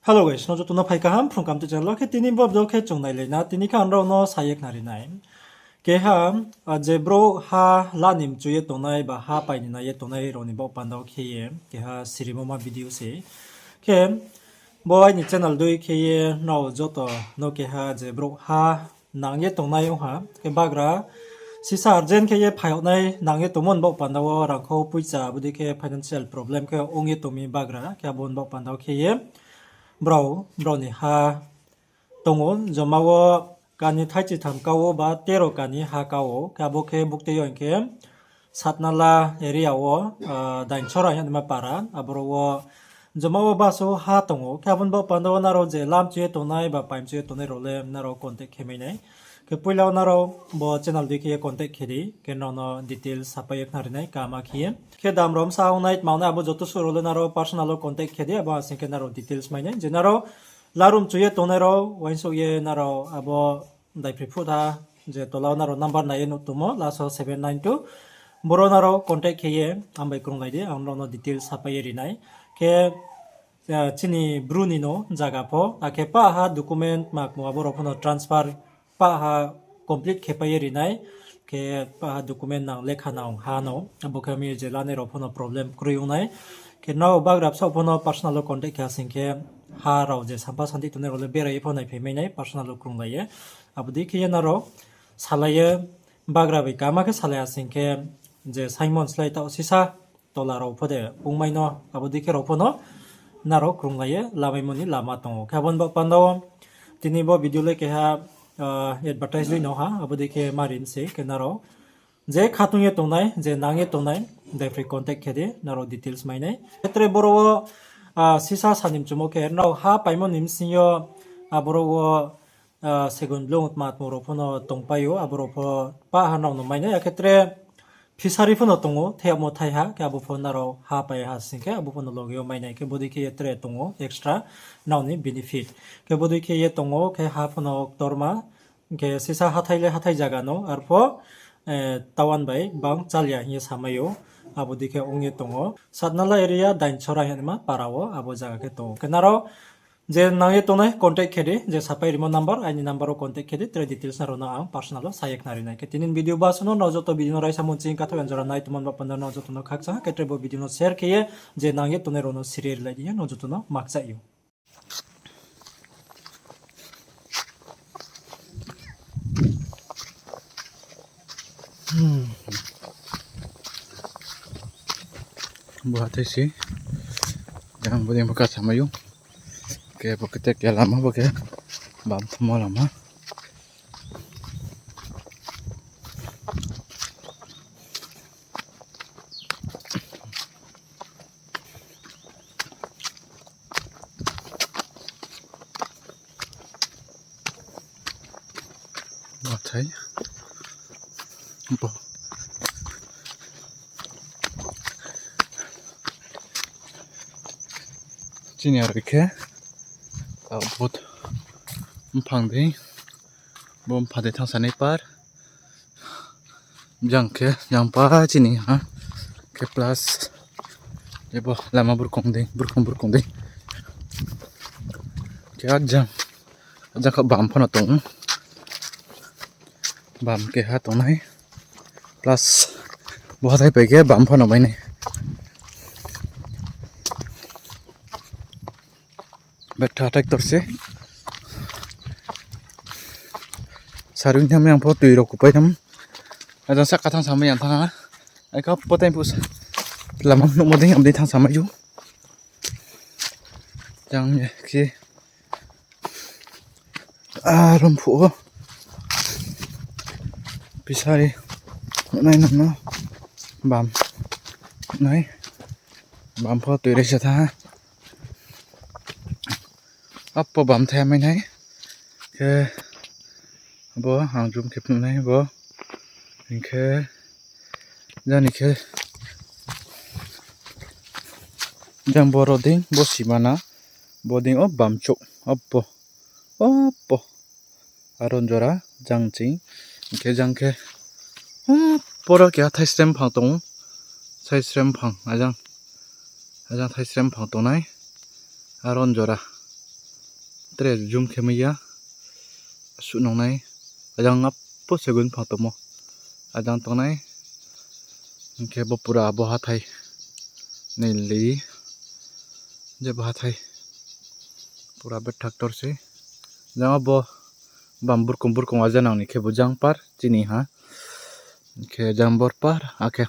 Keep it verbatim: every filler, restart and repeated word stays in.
Hello guys, no joto no phai kaham Phrung Kamtui channel wo. Khe tini bo video khe chung nailai na, tini khe ang nrao no sa ye khnari nai. Keha, ah, je brouh ha la ni mchu ye tongnai ba ha pai ni nai ye tongnai rao ni baoh panda wo khe ye, keha sirimo ma video se. Khe bo aini channel dei khe ye nrao joto no keha je brouh ha nang ye tongnai ong ha, khe bagra sisa urgent khe ye phai yag nai nang ye tongmo ni baoh panda wo rangkhau poicha abo dei khe financial problem khe ong ye tong mi bagra, khe abo ni baoh panda wo khe ye brao, brao ni ha tong ou, joma wo kani thaichi tham ka ou ba tero kani ha ka ou, khe abo khe buktui yo hing khe Satnala area wo, ah, Dainchora hingma para, aboro wo joma wo baso ha tong ou. Khe abo ni baoh panda wo nrao je la mchu ye tongnai ba pai mchu ye tongnai rao le nrao contact khe mai nai. Khe poila wo nrao bo channel dei khe ye contact khe di, khe nrao no details sapai ye khnari nai kama khe ye. Khe dam rao bsa ong nai, tma ong nai, abo joto suh rao le nrao personal wo contact khe di, abo asing khe nrao details mai nai. Je nrao larum chu ye tongnai rao, uaingsouh ye nrao abo daiphroi phut ha, je tola wo nrao number nai ye nuh tongmo, last wo seven nine two. Boro nrao contact khe ye ang bai krunglai di, ang nrao no details sapai ye ri nai. Khe, ah, chini Bru ni no zaga pho, akhe pah ha document ma kmo abo rao pho no transfer pah ha complete khe pai ye ri nai, khe pah ha document nang lekha nang ha no, abo khe mi je lanai rao pho no problem kroi ong nai. Khe nrao bagra bsaoh pho no personal wo contact khe asing khe ha rao je sampha santi tongnai rao le berai ye pho naiphai mai nai personal wo krunglai ye. Abo dei khe ye nrao salai ye bagra bai kama khe salai asing khe je saingmo ni slái taoh sisa tola rao pho de ongmai no, abo dei khe rao pho no nrao krunglai ye lamaimo ni lama tong ou. Khe abo ni baoh panda wo tini bo video le keha, ah, advertise dei no ha, abo dei khe mari mi se khe nrao je khatung ye tongnai, je nang ye tongnai, daiphroi contact khe di, nrao details mai nai. Khe tre boro wo, ah, sisa sani mchumo khe nrao ha paimo ni bsing yo, aboro wo, ah, segun blung tma tma rao pho no tongpai ou, abo rao pho pah ha nrao no mai nai, akhe tre fishery pho no tong ou, thai yagmo thai ha, khe abo pho nrao ha pai ha sing khe abo pho no loge yo mai nai, khe bodei khe ye tre tong ou extra nrao ni benefit. Khe bodei khe ye tong ou, khe ha pho no ktorma, khe sisa hathái le hathái zaga no, arpho, eh, tawan bai bang chal ya hing ye samai ou, abo dei khe ong ye tong ou. Satnala area Dainchora hingma para wo abo zaga khe tong ou. Khe nrao je nang ye tongnai contact khe di, je sapai rimo number, aini number wo contact khe di, tre details nrao no ang personal wo sa ye khnari nai. Khe tini video basuh no, nrao joto video no raisa mung ching katho anjora nai tongmo ni baoh panda nrao joto no khakchang ha, khe tre bo video no share khe ye, je nang ye tongnai rao no siri rilai di ye, nrao joto no makchai ou. Bo hathái se, ang bo dei bo kasa mai ou. Khe bo khe te khe lama bo khe bam thumo lama. Athai. Bo. Chini aro khe, ah, but mphang dei, bo mpha dei thangsanai par. Jang khe, jang pa chini ha. Khe plus, ebo lama burkong dei, burkong burkong dei. Khe ajang, ajang kha bam pho no tong. Bam keha tongnai. Plus, bo hathái pai khe bam pho no mai nai. Betha tractor se. Sarung tham yang pho tui rao kupai tham. Ajang saka thang samai yang thang ha. Ai kha potai phu sa. Lama nuhmo dei, abo dei thang samai ou. Jang ye khe. Arom phuh o. Pisari. Nai nang no. Bam. Nai. Bam pho tui resa tha. Apo bam thai mai nai. Khe. Bo ang zoom khe phnuh nai bo. Hing khe. Jani khe. Jang boro ding, bo simana. Bo ding o bam chouh. Apo. Apo. Aron jora, jang ching. Hing khe jang khe. Apo ro keha thaisrem phang tong. Thaisrem phang, ajang. Ajang thaisrem phang tongnai. Aron jora. Tre jum khe mai ya. Suh nung nai. Ajang apho se gun phang tongmo. Ajang tong nai. Hing khe bo pura bo hathái. Nai le. Je bo hathái. Pura bethak tor se. Jang bo bam burkong burkong aja nang ni khe bo jang par chini ha. Hing khe jang bor par akhe.